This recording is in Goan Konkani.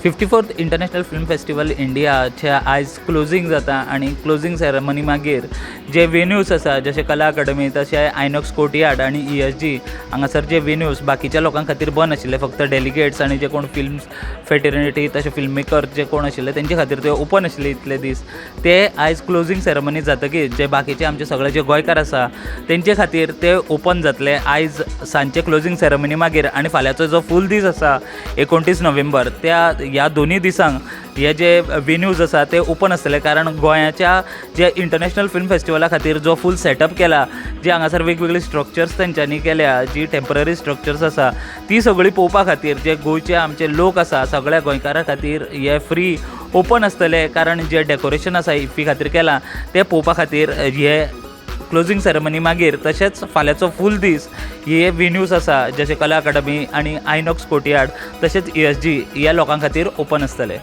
54th International Film Festival इंडियाचे आयज क्लोजींग जाता आनी क्लोजींग सेरेमनी मागीर जे वेन्यूज आसा, जशे कला अकादमी, तशें आयनॉक्स कोर्टयार्ड आनी ईएसजी, हांगासर जे वेन्यूज बाकीच्या लोकां खातीर बंद आशिल्ले, फक्त डेलिगेट्स आनी जे कोण फिल्म फ्रेटर्निटी तशें फिल्म मेकर जे कोण आशिल्ले तेंचे खातीर ते ओपन आशिल्ले इतले दीस, ते आयज क्लोजींग सेरेमनी जातकीर जे बाकीचे आमचे सगळे जे गोंयकार आसा तेंचे खातीर ते ओपन जातले आयज सांजचे क्लोजींग सेरेमनी मागीर. आनी फाल्यांचो जो फूल दीस आसा, 29 नोव्हेंबर, त्या ह्या दोनूय दिसांक हे जे वेन्यूज आसा ते ओपन आसतले, कारण गोंयाच्या जे इंटरनॅशनल फिल्म फेस्टिवला खातीर जो फूल सेटअप केला, जे हांगासर वेगवेगळी स्ट्रक्चर्स तेंच्यांनी केल्या, जी टेंपररी स्ट्रक्चर्स आसा, ती सगळी पळोवपा खातीर जे गोंयचे आमचे लोक आसा, सगळ्या गोंयकारां खातीर हे फ्री ओपन आसतले, कारण जे डेकोरेशन आसा इफ्फी खातीर केलां तें पळोवपा खातीर हे क्लोजींग सेरेमनी मागीर तशेंच फाल्यांचो फूल दीस हे वेन्यूज आसा, जशे कला अकादमी आनी आयनॉक्स कोर्टयार्ड तशेंच ईएसजी, ह्या लोकां खातीर ओपन आसतले.